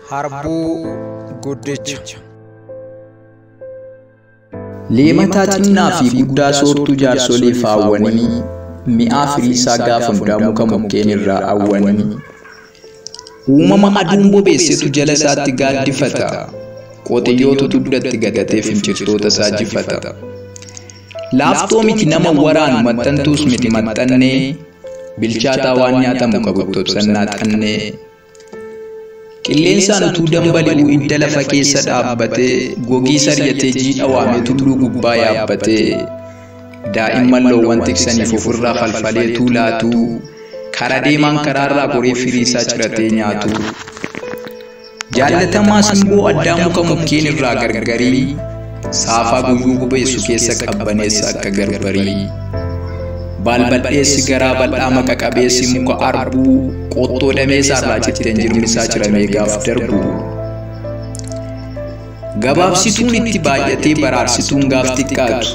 Harbuu guddicha. Leemataa xinnaa fi guddaa soortuu jaarsolii faawwanii mi'aa firii isaa gaafa hundaa muka mukkeen irraa awwanii. Uumama aduun bobeessetu jala isaatti gaaddifata. Qotiyyootu dugdatti gatatee finciltoota isaa jifata. Laaftoo miti nama waraanu maxxantuus miti maxxannee bilchaataa waan nyaatamu qabu tobsannaa xannee. Qilleensaan utuu dambali'u idda lafa keessa dhaabbatee gogii saryatee jiidha waamee tulluu gubbaa yaabbatee daa'imman loowwan tiksaniif ofirraa falfalee tuulaatuu karaa deemaan karaarraa goree firii isaa ciratee nyaatu. Jaallatamaa simboo addaa muka mukkeen irraa gargarii saafaa guyyuu bobeessu keessa qabbaneessa akka garbarii. Balbal'eessi garaa bal'aa maqa qabeessi muka arbuu qottoo damee isaarraa citteen jirmi isaa ciramee gaaf darbu. Gabaabsituun itti baay'atee baraarsituun gaaf xiqqaatu.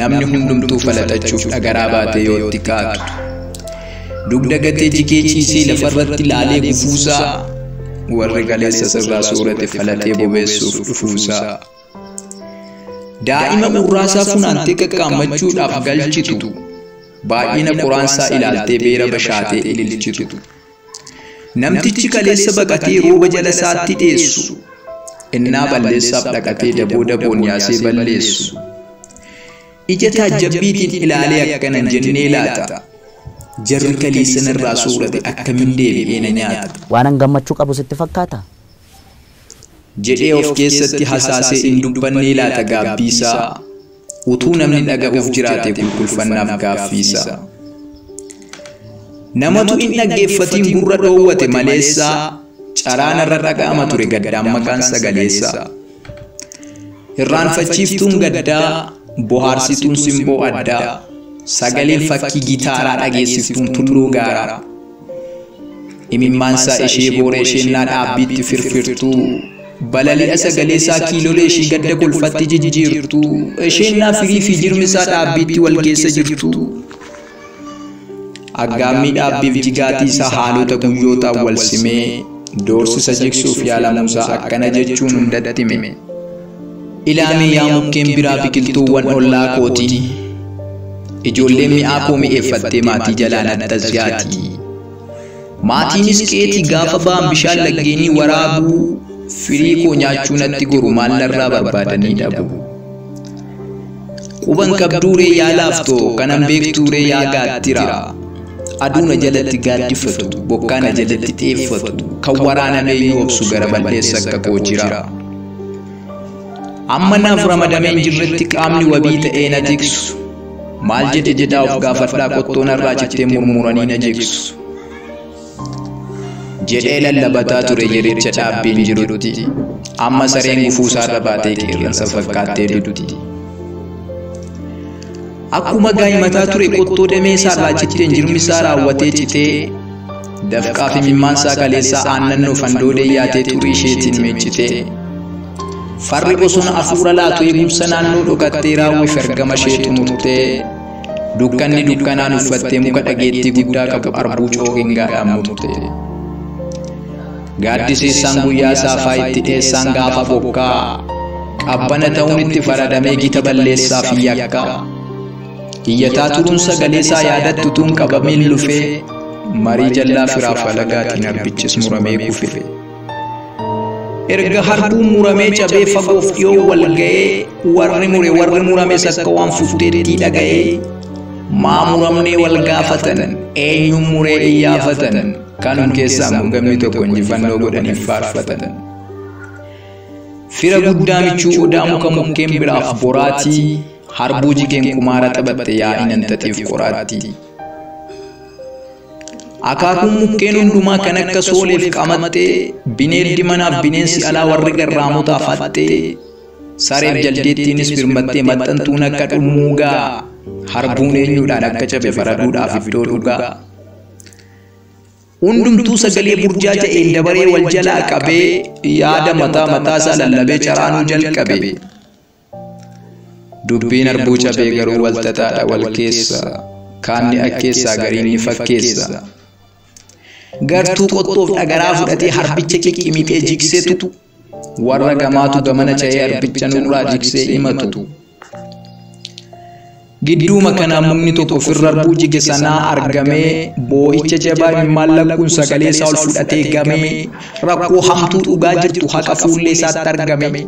Namni hundumtuu falaxachuuf dhagaraa baatee yoo itti kaatu. Dugda gatee jigee ciisee lafarratti laalee gufuusaa warri galeessa sirraa soorate falatee bobeessuuf dhufuusaa. Daa'ima urraasaa funaantee qaqqaammachuudhaaf galchitu. Baay'ina qoraansaa ilaaltee beera bashaatee ililchitu. Namtichi kaleessa baqatee rooba jala isaatti dheessu. Innaa balleessaaf dhaqatee daboo daboon yaasee balleessu. Ija taajjabbiitiin ilaalee akkana jennee laata. Jarri kaleessa narraa soorate akkamiin deebi'ee na nyaata. Waanan gammachuu qabu sitti fakkaata? Jedhee of keessatti hasaasee hin dubbannee laata gaabbiisaa. Utuu namni dhaga'uuf jiraate qulqulfannaaf gaaffiisa. Namatu hin dhaggeeffatiin gurra dhoowwate maleessaa caraan irra dhaga'ama ture gaddaan maqaan sagaleessaa. Irraanfachiiftuun gaddaa bohaarsituun simboo addaa sagaleen fakkii gitaaraa dhageessiftuun tulluu gaaraa. Imimmaansaa ishee boora isheennaa dhaabbiitti firfirtuu. Balali'a sagalee isaa kiilolee ishii gadda kolfatti jijjiirtu. Isheennaa firii fi jirmi isaa dhaabbiitti wal keessa jirtu. Aggaammii dhaabbiif jigaatii isaa haalota guyyootaan wal simee doorsisa jigsuuf yaalamuusaa akkana jechuun hundatti hime. Ilaamee yaa mukkeen biraa biqiltuuwwan ollaa kooti. Ijoolleen mi'aa koo mi'eeffattee maatii jalaa nattas yaati. Maatiinis qeetii gaafa ba'an bishaan laggeenii waraabuu firii koo nyaachuu natti goru maal narraa barbaadanii dhabu. Quban qabduuree yaa laaftoo kanan beektuuree yaa gaattira. Aduuna jalatti gaaddifatu bokkaana jalatti xeeffatu kan waraanamee yoobsu gara balleessa akka koo jira. Amma naaf ramadameen jirretti qaamni wabii ta'ee na tiksu. Maal jedhe jedhaa of gaafadhaa qottoo narraa cittee murmuranii na jigsu. Jedhee lallabataa ture yericha dhaabbiin jirutti. Amma sareen gufuusaarra baatee qeerransa fakkaattee dutti. Akkuma gaa'imataa ture qottoo damee isaarraa citteen jirmi isaa raawwatee citee dafqaa fi mimmaansaa kaleessaa aannannoo fandoodee yaatee xurii isheetiin miiccitee. Farri bosona afuura laatu eegumsa naannoo dhokattee raawwiif ergama ishee xumurtee dukkanni dukkanaan uffattee muka dhageettii guddaa qabu arbuu coogingaadhaan murtee. Gaaddiseessaan guyyaa saafaa itti dheessaan gaafa bokkaa qabbana ta'uun itti faradamee gita balleessaa fi yakkaa. Iyyataa turuun sagalee isaa yaadattu tuun qabameen lufee marii jallaa firaaf alagaatiin arbichis muramee kufe. Erga harbuun muramee cabee fagoof dhiyoo wal ga'ee warri mure warri murames akka waan futteettii dhaga'ee maa muramnee wal gaafatan eenyuun muree iyyaafatan kanum keessaa mugamni tokko injifannoo godhaniif faarfatan. Fira guddaa michuu odaa muka mukkeen biraaf boraatii harbuu jigeen kumaara taphatte yaa'inan tateef qoraattii. Akaakuun mukkeen hundumaa kan akka sooleef qamattee bineeldi manaaf bineensi alaa warri garraamotaaf hattee Sareef jaldeettiinis birmattee maxxantuun akka dhummuugaa harbuun eenyuudhaan akka cabe faraduudhaaf iddoo dhugaa. Hundumtuu sagalee burjaa ta'een dabaree wal jalaa qabee yaada mataa mataasaa lallabee caraanuu jalqabe. Dubbiin harbuu cabee garuu wal xaxaadha wal keessa. Kaanni akkeessaa gariin ni fakkeessa. Gartuu qottoof dhagaraa fudhatee harbicha qiqqimixee jigsetu warra gamaatu gamana ca'ee harbicha nurraa jigsee himatu. Gidduuma kanaa mukni tokko ofirra harbuu jige sanaa argamee boo'icha jabaa imimmaan lakkuun sagalee isaa ol fudhatee gamee rakkoo hamtuu dhugaa jirtu haqa fuullee isaatti argame.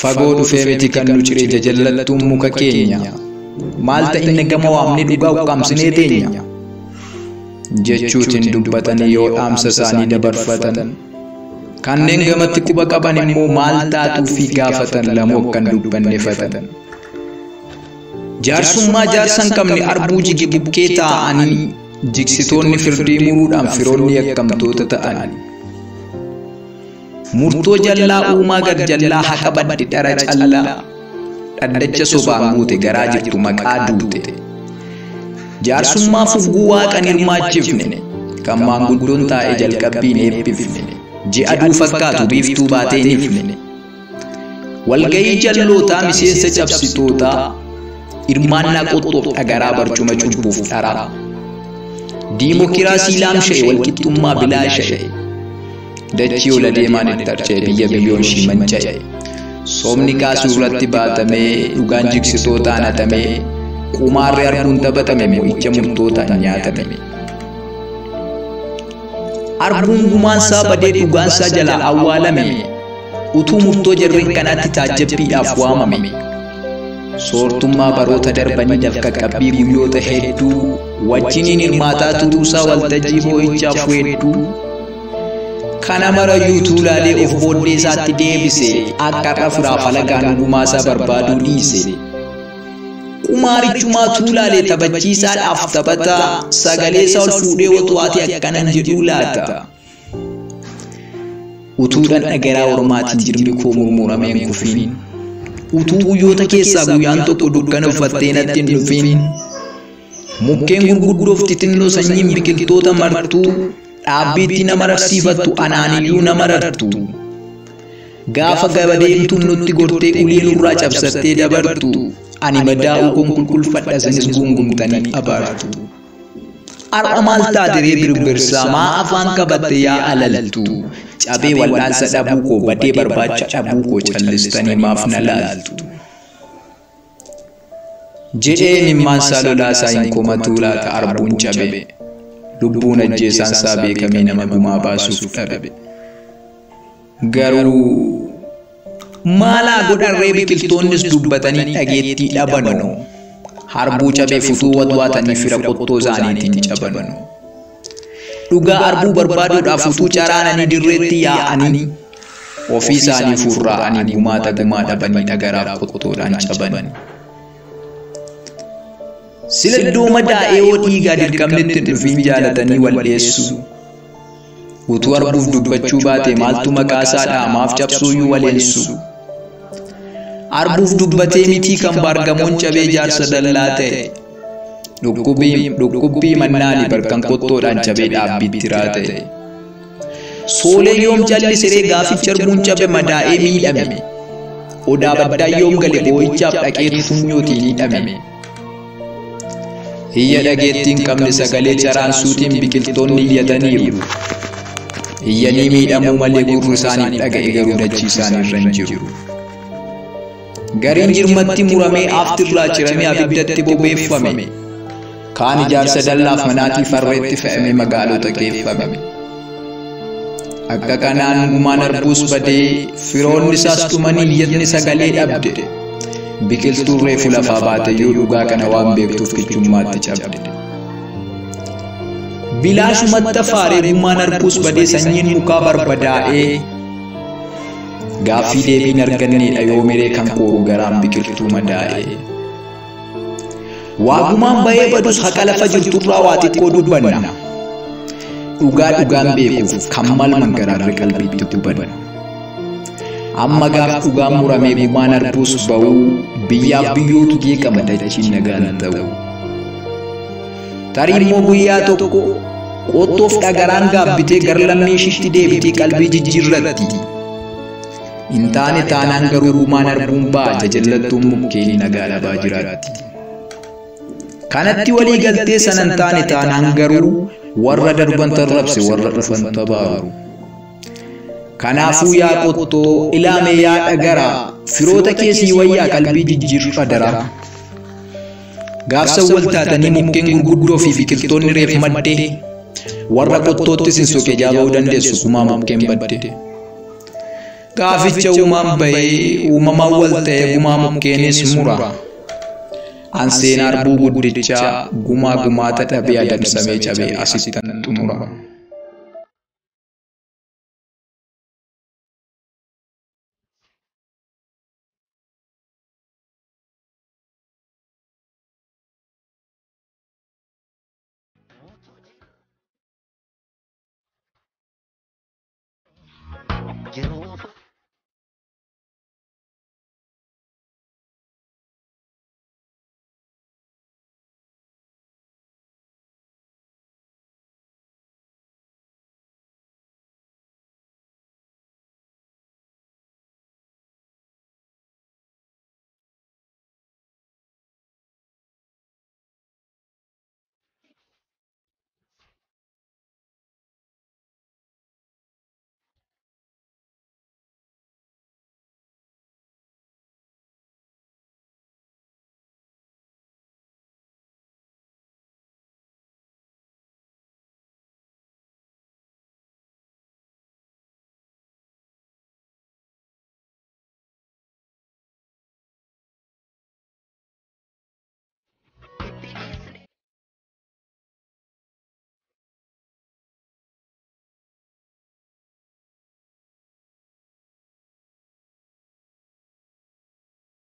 Fagoo dhufee miti kan nu ciree jajallattuun muka keenya. Maal ta'inna gama waamnee dhugaa ukkaamsinee teenya. Jechuutiin dubbatanii yoo dhaamsa isaanii dabarfatan. Kanneen gamatti quba qaban immoo maal taatuu fi gaafatan lamoo akkan dubbannefatan. Jaarsummaa jaarsa hin qabne harbuu jige bukkee taa'anii jigsitoonni firdii muruudhaan firoonni yakkamtoota ta'an. Murtoo jallaa uumaa gad jallaa haqa badde dhara callaa dhaddacha sobaan guute garaa jirtu maqaa duute. Jaarsummaa fugguu waaqan hirmaachifne kan maanguddoon taa'ee jalqabbiin eebbifne ji'a aduu fakkaatu biiftuu baatee hin ifne. Walgayii jallootaa miseensa cabsitootaa hirmaannaa qottoof dhagaraa barcuma cubbuuf dharaa. Diimokiraasii laamsha'e walqixxummaa bilaasha'e. Dachii ola deemaan itti harca'e biyya biyyoon ishii manca'e. Soomni kaasuu irratti baatamee dhugaan jigsitootaan hatamee qumaarri harbuun taphatame mo'icha murtootaan nyaatame. Harbuun gumaansaa badee dhugaansaa jalaa awwaalame. Utuu murtoo jarreen kanaatti taajjabbiidhaaf waamame. Soortummaa baroota darbanii dafqa qabbii guyyoota hedduu wajjiniin hirmaataa turuusaa waltajjii boo'ichaaf weedduu. Kana marayyuu tuulaalee of booddee isaatti deebise akka har'a firaaf alagaan gumaasaa barbaaduu dhiise. Qumaarichumaa tuulaalee taphachiisaadhaaf taphataa sagalee isaa ol fuudhee watwaatee akkanan jedhuu laata. Utuu dhadhagaraa ormaatiin jirmi koo murmuramee hin kufiin. Utuu guyyoota keessaa guyyaan tokko dukkana uffattee natti hin dhufiin. Mukkeen gurguddoof xixinnoo sanyiin biqiltoota martuu dhaabbiitti nama rarsiifattu anaaniyyuu nama rartu. Gaafa gabadeemtuun nutti gortee ulee nurraa cabsattee dabartu ani madaa'uu koon qulqulfadha isinis guungumtanii abaartu. Har'a maal taate ree birbirsaa maa afaan qabatte yaa alaltu. Cabee wal'aansa dhabuu koo badee barbaacha dhabuu koo callistanii maaf na laaltu. Jedhee imimmaansaa lolaasaa hin komatuu laata harbuun cabe. Lubbuun ajjeesaan isaa beekamee nama gumaa baasuuf dhabe. Garuu maalaa godharree biqiltoonnis dubbatanii dhageettii dhabanu. Harbuu cabee futuu watwaatanii fira qottoo isaaniitiin cabanu. Dhugaa harbuu barbaaduudhaaf utuu caraananii dirreetti yaa'anii ofii isaanii furraa'anii gumaata gumaa dhabanii dhagaraaf qottoodhaan caban. Sila iddoo madaa'ee yoo dhiigaa dirqamnetti hin dhufiin jaalatanii wal dheessu. Utuu harbuuf dubbachuu baate maaltu maqaa isaa dhaamaaf cabsuuyyuu waleensu. Harbuuf dubbatee mitii kan baargamoon cabee jaarsa dallaa ta'e. Dhukkubbii mannaani barkan qottoodhaan cabee dhaabbiitti ta'e. Soolee yoom callisiree gaaficha harbuun cabe madaa'ee miidhame. Odaa baddaa yoom gale boo'ichaaf dhaqeetu funyootiin hidhame. Iyya dhageettii hin qabne sagalee caraansuutiin biqiltoonni iyyataniiru. Iyyanii miidhamuu malee gurri isaaniif dhaga'e garuu dachii isaanii irra hin jiru. Gariin jirmatti muramee aaftirraa ciramee abiddatti bobeeffame. Kaan ijaarsa dallaaf manaatiif harreetti fe'amee magaalota geeffame. Akka kanaan gumaan harbuus badee firoonni isaas dhumanii iyyatni sagalee dhabde. Biqiltuun reefu lafaa baate yoo dhugaa kana waan beektuuf kichummaatti cabde. Bilaashumatti afaaree gumaan harbuus badee sanyiin mukaa barbadaa'ee gaaffii deebiin arganneedha yoo miree kan kooru garaan biqiltuu madaa'ee. Waagumaan bahee badus haqa lafa jirturraa waa xiqqoo dubbanna. Dhugaa dhugaan beekuuf kan malman garaarri qalbiitti hubanna. Amma gaaf dhugaan muramee gumaan arbuus ba'uu biyyaaf biyyootu jeeqama dachiin nagaan ta'u. Tarii immoo guyyaa tokko qottoof dhagaraan gaabbitee gara lammii ishiitti deebitee qalbii jijjiirratti. Hin taane taanaan garuu gumaan arbuun ba'a jajallattuun mukkeenii nagaa dhabaa jiraatti. Kanatti walii galtee sanan taane taanaan garuu warra darban tarrabse warra dhufan tabaaru. Kanaafuu yaa qottoo ilaame yaa dhagaraa firoota keessii wayyaa qalbii jijjiirru adaraa. Gaafsa wal taatanii mukkeen gurguddoo fi biqiltoonni reef maddee warra qottoottis hin soqe jaaba'uu dandeessu gumaa mukkeen badde. Gaaficha uumaan bahee uumamaan wal ta'ee gumaa mukkeenis mura. An seenaa arbuu guddichaa gumaa gumaata dhabee adamsamee cabee asittan xumura. Jiruu.